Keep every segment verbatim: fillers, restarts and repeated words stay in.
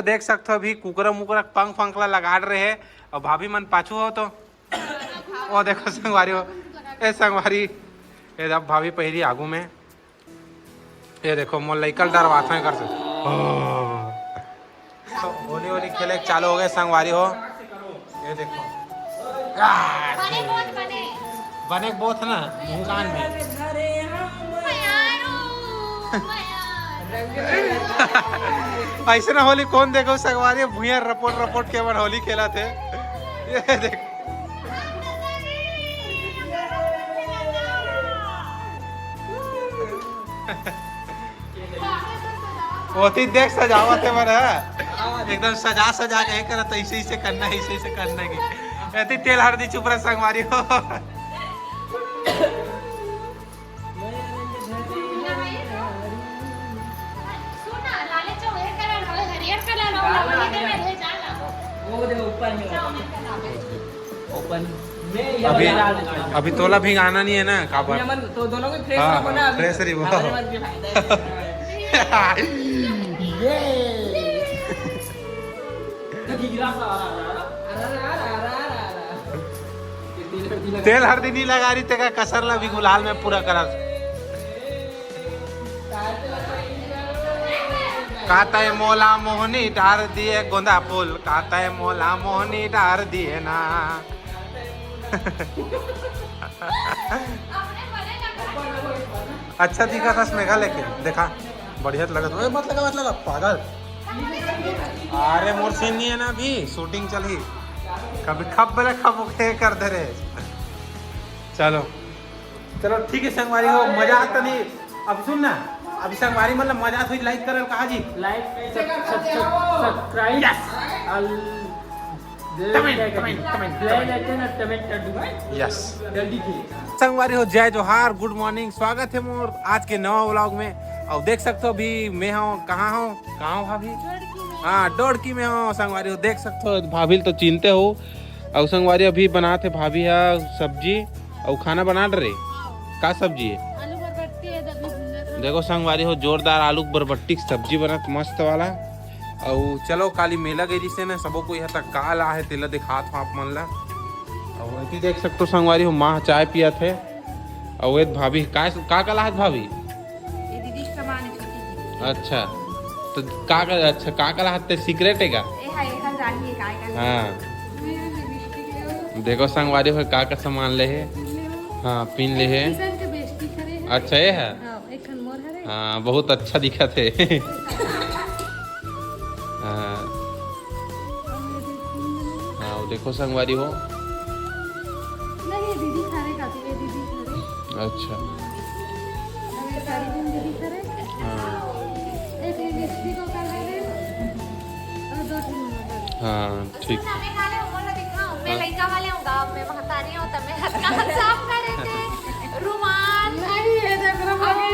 देख सकथो अभी कुकरा मुकरा पंख पंख ला लगा रहे हे। अउ भाभी मन पाछू हो तो, ओ देखो संगवारी हो, ए संगवारी, ए अब भाभी पहिरी आगू में। ये देखो, मोर लइका ल डरवाथों एकर से। ओ। तो होली होली खेले के चालू हो गए संगवारी हो। ये देखो। आ, बने बहुत बने। बने बहुत ना, मुंह कान में। ऐसे ना होली कौन देखो संगवारी, भुइयां रपोट रपोट के मन होली खेला थे। ये देखो। ओती देख सजावत हे मन ह। एकदम सजा सजा के करत, ऐसे ऐसे करना है, ऐसे ऐसे करना है कि एती तेल हरदी चुपरा संगवारी हो। वो दे ऊपर में। ओपन। अभी, अभी तोला भिंगाना नहीं है ना, काबर? तो दोनों को फ्रेश हाँ, रखो ना अभी। फ्रेश रही वो। हमारे मन के फायदा है। ये। तो गिरा सा आ रहा है। तेल हरदी नहीं लगा रही, तेका कसर ला भी गुलाल में पूरा करत। का तय मोला मोहनी डार दिए गोंदा फूल, का तय मोला मोहनी डार दिए ना। अच्छा दिखत हस मेघा लेके, देखा बढ़िया तो लगत। ओए, मत लगा, मत लगा, पागल। अरे मोर सीन नहीं है ना अभी, शूटिंग चल ही। कभी खप बोले खप ओके कर दे रे। चलो, चलो ठीक है संगवारी हो, मजा आता नहीं। अब सुन ना, अभी संगवारी मतलब मजा थोड़ी लाइक करल कहा जी। Like, subscribe. Yes. Comment, comment, comment, bell icon और कमेंट कर दूंगा। यस। जल्दी कीजिए। संगवारी हो, जय जोहार, गुड मॉर्निंग, स्वागत है मोर आज के नवा व्लॉग में। और देख सकते हो अभी मैं हूँ, कहाँ हूँ, कहाँ हूँ भाभी? हाँ, डोड़की में हूँ संगवारी हो, देख सकते हो भाभी तो चिनते हो। और संगवारी अभी बनात हे भाभी हा सब्जी, और खाना बना रहे। का सब्जी है? आलू बरबट्टी है, अभी भुंजत है। देखो संगवारी हो, जोरदार आलू बरबट्टी की सब्जी बनत, मस्त वाला। अउ चलो, काली मेला गई रिसे ना, सबो कोई ह तक का ला है, तेला दिखात हो आप मन ला। अउ एती देख सकते हो संगवारी हो, माँ चाय पियत है। अउ ए भाभी, का, का, का लाहत भाभी? ये दीदी के सामान है, छोटी दीदी। अच्छा, तो का, का, अच्छा, का, का लाहत ते सीक्रेट है का? ए, हाँ, ये का जानी है, का, का हाँ। मेरा लिपस्टिक है वो। देखो संगवारी हो, का, का सामान ले है। पिन ले वो। हाँ, पिन ले है। किशन के बेइज्जती करे है। अच्छा, ये है? हाँ, एक खन मोर हरे। हाँ, बहुत अच्छा दिखत हे। हाँ। हाँ, वो देखो संगवारी हो। नहीं, ये दीदी खा रहे, काकी, ये दीदी खा रहे। अच्छा। अब ये सारी दिन दीदी खा रहे। हाँ। एक ये लिपस्टिक को कर रहे हैं। और दो तीन मोर हरे। हाँ, ठीक। सुन ना, मैं खा ले, मोर ला दिखाओ। मैं हाँ। लइका वाले हूँ, गाँव में महतारी हूँ, तब मैं हाथ का हाथ साफ करे थे। रुमाल। नहीं, ये देख रुमाल। अबे,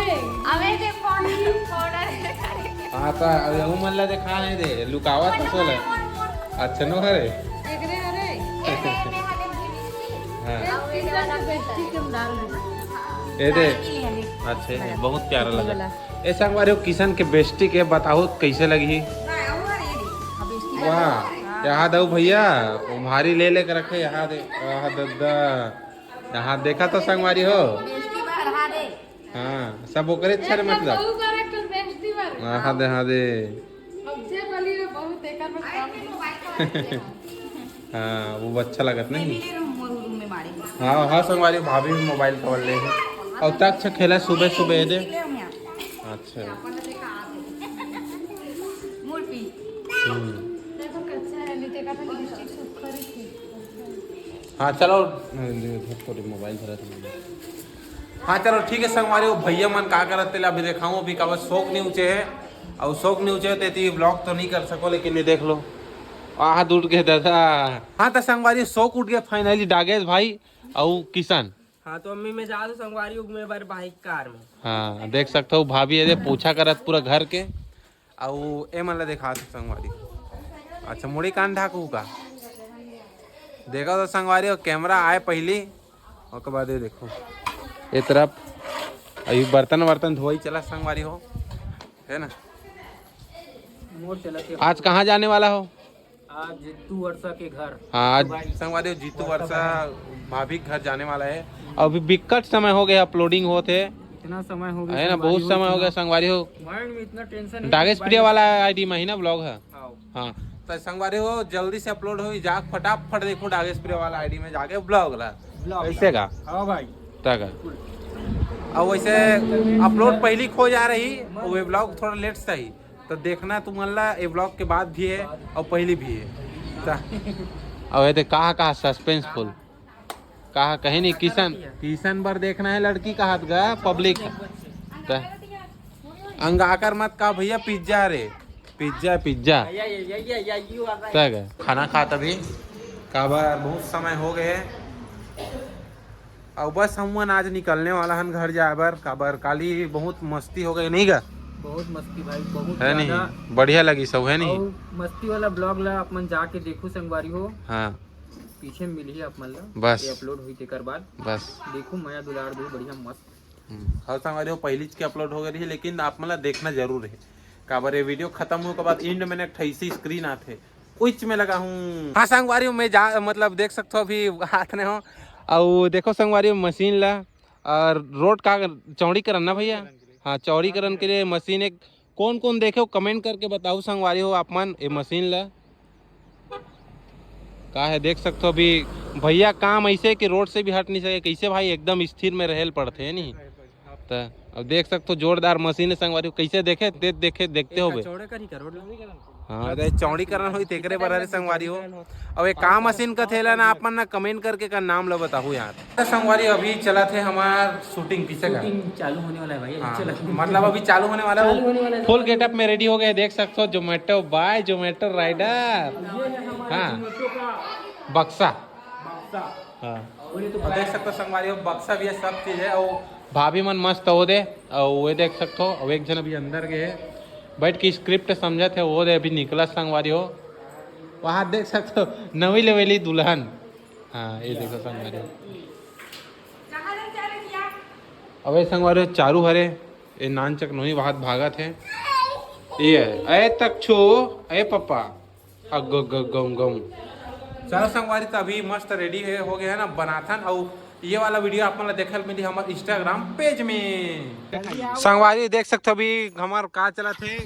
अबे दे पाउडर, पाउडर करे। हाँ, तो अब यहू मन ला देखा नहीं दे, लुकावत तो सोला। मोर, मोर। अच्छा, नो हरे? एकरे हरे। ए, ए, ए, वाले की लिपस्टिक। हाँ। ए, किशन के बेइज्जती के हम डाल रहे हैं। ए दे। डाल भी लिया है। अच्छा, ये बहुत प्यारा लगा। वाला। ए संगवारी हो, किशन के बेइज्जती के बताओ कैसे लगी? वाह, यहाँ दऊ भैया, वो भारी ले लेके रखे, यहाँ दे, यहाँ दद्दा, यहाँ देखा तो संगवारी हो। हाँ, सब ओकरे छर मतलब। हाँ दे, हाँ दे। हाँ, वो अच्छा लगत नहीं। हाँ, हाँ, संगवारी भाभी भी मोबाइल कवर ले है। और तक से खेला सुबह सुबह दे। अच्छा। हम्म। हाँ, चलो, थोड़ी मोबाइल धरा था। हाँ, चलो, ठीक है, संगवारी हो, भैया मन का करत तेला अभी देखाऊँ, अभी काबर शौक नहीं ऊँचे है, और शौक नहीं ऊँचे है, तो एती व्लॉग तो नहीं कर सको, लेकिन ये देख लो, आह, उठ गए दादा। हाँ, तो संगवारी, शौक उठ गए finally, डागेश भाई और किशन। हाँ, तो अम्मी में जा दो संगवारी, उग में बर बाइक कार में। हाँ, देख सकते हो, भाभी ये दे पोछा करत पूरा घर के, अउ ए मन ला देखा दो संगवारी। अच्छा, मुड़ी कान ढाकू का? देखा तो संगवारी, वो कैमरा आए पहली, ओकर बाद ये देखो, ये तरफ अभी बर्तन वर्तन धोई चला संगवारी हो, है ना? मोर चलत हे। आज कहाँ जाने वाला हो? आज जीतू वर्षा के घर। हाँ, आज संगवारी हो, जीतू वर्षा भाभी के घर जाने वाला है। अभी बिकट समय हो गया, अपलोडिंग होत है। इतना समय हो गया है ना, संगवारी बहुत हो, समय हो गया इतना संगवारी हो। माइंड में इतना टेंशन है डागेश कि प्रिया भाई वाला आईडी में ही ना ब्लॉग है। हाँ। हाँ, तो संगवारी हो, जल्दी से अपलोड हो जाए, फटाफट देखो डागेश प्रिया वाला आईडी में जाके ब्लॉग ला। ब्लॉग ऐसे ला। का? हाँ भाई। तक। अब वैसे अपलोड पहली खो जा रही, वो ब्लॉग थोड़ा लेट से ही, तो देखना तुमन ला ये ब्लॉग के बाद भी है और पहली भी है। त-, अब ये देख कहाँ कहाँ सस्पेंसफुल, कहाँ कहीं नहीं। किशन, किशन बर देखना है लड़की कहाँ गा पब्लिक। त-, अंगाकर मत का भैया, पिज्जा रे, पिज्जा, पिज्जा। या, या, या, या, या, you are right। तक खाना खात अभी, काबर बहुत समय हो गए है। अउ बस हमन आज निकलने वाला हन घर जाए बर, काबर काली बहुत मस्ती हो गई नहीं गा? बहुत मस्ती भाई, बहुत है नहीं, ज्यादा। बढ़िया लगी सब है नहीं। अउ मस्ती वाला ब्लॉग ला आप मन जाके देखू संगवारी हो। हाँ। पीछे में मिलही आप मन ला, बस। ये अपलोड हुई तेकर बाद। बस। देखू मया दुलार दू बढ़िया मस्त। हम्म। हाँ संगवारी हो, पहली के अपलोड हो गई रही, लेकिन आप मन ला देखना जरूर है, काबर ये वीडियो खत्म होए के बाद एंड में एक ठैसी स्क्रीन आथे, उच में लगा हूँ। हाँ संगवारी हो, मैं जा, मतलब देख सकते हो अभी हाथ में हो, और देखो संगवारी हो मशीन ला, और रोड का चौड़ीकरण ना भैया, हाँ चौड़ीकरण के लिए मशीन एक। कौन कौन देखे हो कमेंट करके बताओ संगवारी हो आप मन ये मशीन ला। का है देख सकते हो अभी भैया काम ऐसे कि रोड से भी हट नहीं सके, कैसे भाई एकदम स्थिर में रहल पड़ते है नहीं। त अब देख सकते हो जोरदार मशीन है संगवारी हो, कैसे देखे दे, देखे देखते हो बे। चौड़े का नहीं कर, रोड ला। हाँ, अरे चौड़ीकरण होई तेकरे बर अरे संगवारी हो। अब एक काम मशीन का थेला ना आप मन ना कमेंट करके का नाम ला बताहू यार। तो संगवारी अभी चला थे हमार शूटिंग पीछे का। शूटिंग चालू होने वाला है भाई, हाँ, चला। मतलब अभी चालू होने वाला है। चालू होने वाला है। फुल गेटअप में रेडी हो गए, देख सकते हो जोमेटो बॉय, जोमेटो राइडर। ये है हमारा हाँ। जोमेटो का बक्सा। बक्सा। हाँ। और ये तो और देख सकते हो संगवारी हो, बक्सा भी है, सब चीज है। और भाभी मन मस्त हो दे, और वो देख सकते हो, अब एक जन अभी अंदर गए है, बैठ के स्क्रिप्ट समझत है, वो दे अभी निकला संगवारी हो। वहाँ देख सकते हो नवी लेवेली दुल्हन। हाँ, ये देखो संगवारी हो। अबे संगवारी हो, चारू हरे, ये नानचक नोही वहाँ भागत है। ये है, ए तक छो, ए पप्पा। अग, ग, गम, गम। चलो संगवारी, तो अभी मस्त रेडी है, हो गया है ना बनाथन। और ये वाला वीडियो आप मन ला देखल मिली हमारे इंस्टाग्राम पेज में। संगवारी देख सकते हो अभी हमार का चला थे,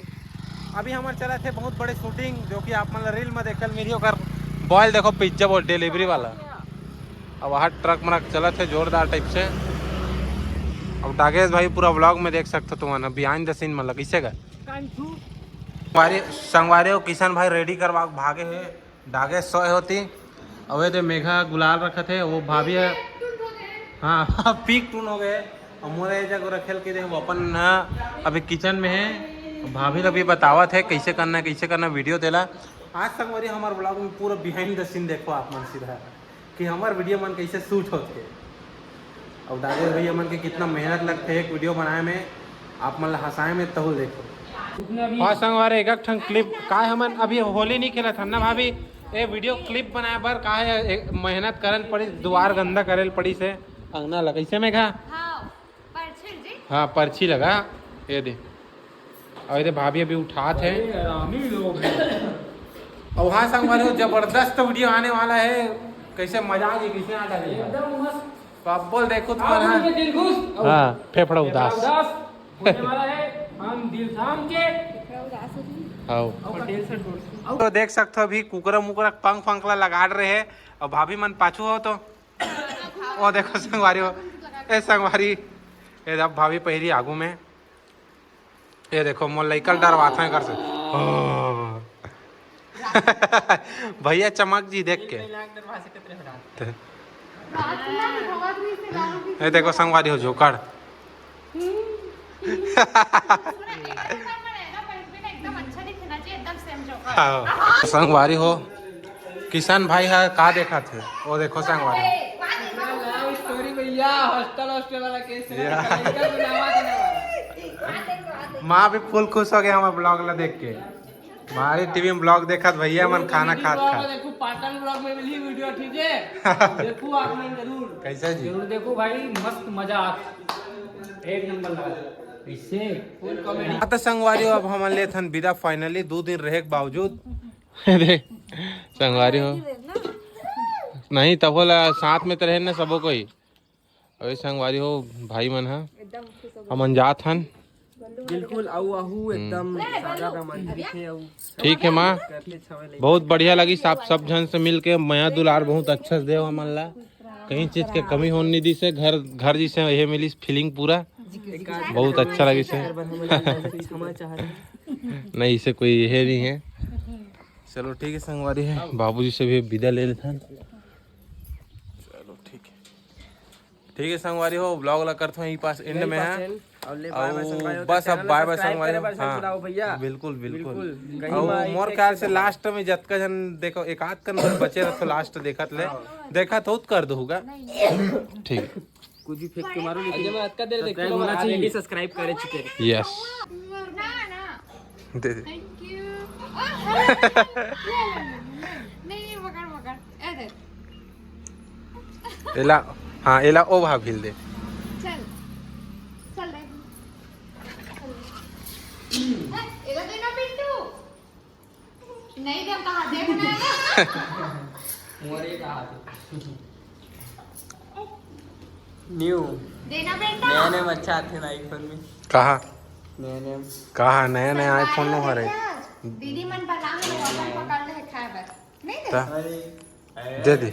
अभी हमार चला थे बहुत बड़े शूटिंग, जो कि आप मन ला रील में देखल मिली। ओकर बॉयल देखो, पिज्जा बोल डिलीवरी वाला। अब वहाँ ट्रक मरक चला थे जोरदार टाइप से। अब डागेश भाई पूरा व्लॉग में देख सकते हो तुमन, बिहाइंड द सीन में लग इसे का। संगवारी, संगवारी हो, किशन भाई रेडी करवा के भागे है, डागे सोए होती। अबे तो मेघा गुलाल रखत है, वो भाभी है। हाँ, पीक टून हो गए। अब मोला ये जगह रखेल के दे, वो अपन ना अभी किचन में है। भाभी अभी बतावत है कैसे करना है, कैसे करना वीडियो देला। आज संगवारी हमारे व्लॉग में पूरा बिहाइंड द सीन देखो आप मन सीधा। कि हमार वीडियो मन कैसे शूट होथे। अउ दादा भैया मन के कितना मेहनत लगथे एक वीडियो बनाए में, आप मन ला हंसाए में, तहु देखो। हाँ संगवारी, एक एक ठन क्लिप, काय हमन अभी होली नहीं खेलत हन ना भाभी, ए वीडियो क्लिप बनाए बर का है, एक मेहनत करल पड़ी, दुआर गंदा करल पड़ी से अंगना ला, कैसे मेघा? हाँ। परछी जी? हाँ, परछी लगा, ये दे। और ये दे, भाभी अभी उठात है। बड़े हरामी लोग हैं। और हाँ संगवारी हो, जबरदस्त वीडियो आने वाला है। कैसे मजा आ गई, कैसे आ गई? एकदम मस्त। तो अब बोल देखो तुम्हारा। आप लोग के दिल खुश। हाँ, फेफड़ा फेफड़ा उदास। उदास होने वाला है। हम दिल थाम के। हाँ। और टेंशन छोड़। तो देख सकते हो अभी कुकरा मुकरा पंख पंखला लगा रहे हैं। और भाभी मन पाछू हो तो ओ देखो संगवारी हो, ए संगवारी, ए अब भाभी पहिरी आगू में। ए देखो मोर लइका ल डरवात है कर से। ओ। भैया चमक जी देख के। ए देखो संगवारी हो झोकड़। हाँ। संगवारी हो, किशन भाई हा का देखत हे? ओ देखो संगवारी हो। लव स्टोरी भैया, हॉस्टल हॉस्टल वाला केस है। या। लड़का को नवा देना वाला। माँ भी फुल खुश हो गया हमारे ब्लॉग ला देख के। हमारी टीवी में ब्लॉग देखत भैया मन खाना खात खात। देखो पाटन ब्लॉग में मिली वीडियो, ठीक है? देखो आप लोग जरूर। कैसा जी? जरूर देखो भाई, मस्त मजा आ, एक नंबर लगा। हाँ तो संगवारी हो, अब हमन लेथन बिदा finally, दू दिन रहे के बावजूद। अरे संगवारी हो, नहीं तब होला साथ में तो रहे ना सबो कोई। अरे संगवारी हो, भाई मन हा, हमन जात हन। बिल्कुल, अउ अहू एकदम सादा रोमांटिक हे, अउ ठीक है माँ, करते छवे लइका। बहुत बढ़िया लगी, सब सब झन से मिल के मया दुलार बहुत अच्छा से देव हमन ला, कहीं चीज के कमी होन नहीं दिसे। घर घर जैसे ये मिली फीलिंग पूरा, बहुत अच्छा लगी से। क्षमा चाहत हन। नहीं, इसे कोई ये नहीं है। चलो ठीक है संगवारी है, बाबूजी से भी विदा ले लेथन। चलो ठीक है, ठीक है संगवारी हो, vlog ला करथो यहीं पास end में है। अउ बस अब bye bye संगवारी हो। हाँ, बिल्कुल बिल्कुल। अउ मोर ख्याल से last में जतका झन देखो, एक आध कन बचे रहो last देखत ले, देखत हो तो कर दूंगा। ठीक है। कुछ भी फेंक के मारो, लेकिन अजय, मैं अतका देर देख के subscribe होना चाहिए। Subscribe करे चुके रहे। Yes। ना, ना। दे दे। Thank you। नहीं, नहीं, पकड़, पकड़। ए दे। एला, हाँ, एला ओ भाभिल दे। चल। चल रे। ए, एला देना पिंटू। नहीं दे, कहा दे ना। मोरे कहा दे। New। देना बेटा। नया नया अच्छा आथे ना iPhone में। कहा? नया नया। कहा नया नया iPhone नो हरे? दीदी मन बना के अपन पकड़ ले खाए बस। नहीं दे। ता? अरे। दे दे।